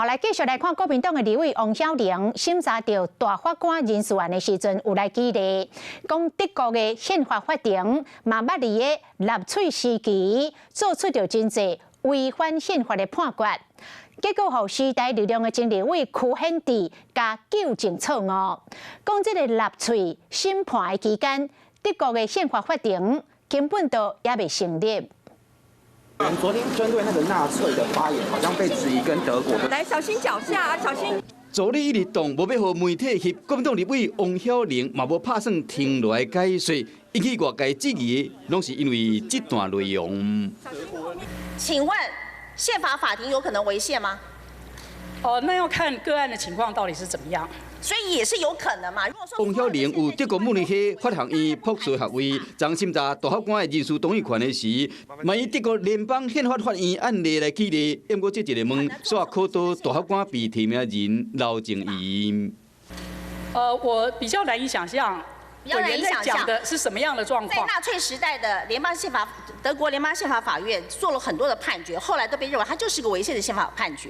來繼續來看國民黨的立委王曉玲審查著大法官人事案的時陣，有來舉例，講德國的憲法法庭嘛捌佇个納粹時期做出著真濟違反憲法的判決，結果予時代力量的前立委柯顯智共糾正錯誤，講這个納粹審判的期間，德國的憲法法庭根本都猶未成立。昨天針對那個納粹的發言，好像被質疑跟德國的。來，小心腳下，小心。助理一直動，無欲予媒體翕。國民黨立委王曉玲嘛無拍算停落來解說，引起外界質疑，攏是因為這段內容。請問憲法法庭有可能違憲嗎？哦，那要看個案的情況到底是怎麼樣。所以也是有可能嘛。王曉玲有德國慕尼黑法學院博士學位，昨審查大法官的人事同意權的時，嘛以德國聯邦憲法法院案例來舉例。不過這一个問，煞考倒大法官被提名人劉靜怡。我比較難以想象，比較難以想象講的是什麼樣的狀況。在納粹時代的聯邦憲法，德國聯邦憲法法院做了很多的判決，後來都被認為它就是個違憲的憲法判決。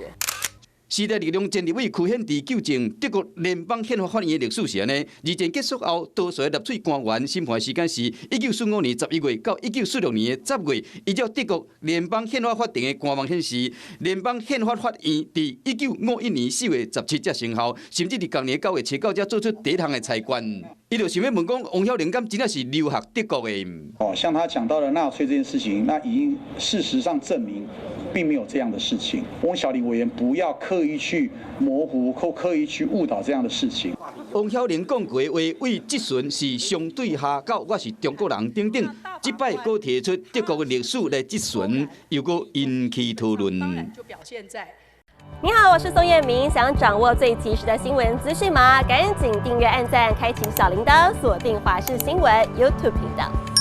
時代力量前立委柯顯智糾正德國聯邦憲法法院的歷史是按呢，二戰結束後，多數的納粹官員審判時間是1945年11月到1946年的10月。依照德國聯邦憲法法庭的官網顯示，聯邦憲法法院佇1951年4月17才生效，甚至佇同年9月7號才做出第一項的裁決。伊就想欲問講，王曉玲敢真正是留學德國的？哦，像他講到的納粹這件事情，那已經事實上證明並沒有這樣的事情。翁曉玲委員不要刻意去模糊或刻意去誤導這樣的事情。王曉玲講過的話，為質詢是相對下到我是中國人等等，這擺閣提出德國的歷史來質詢，又閣引起討論。就表現在。你好，我是宋燕明，想掌握最及時的新聞資訊嗎？趕緊訂閱、按讚、開啟小鈴鐺，鎖定華視新聞 YouTube 頻道。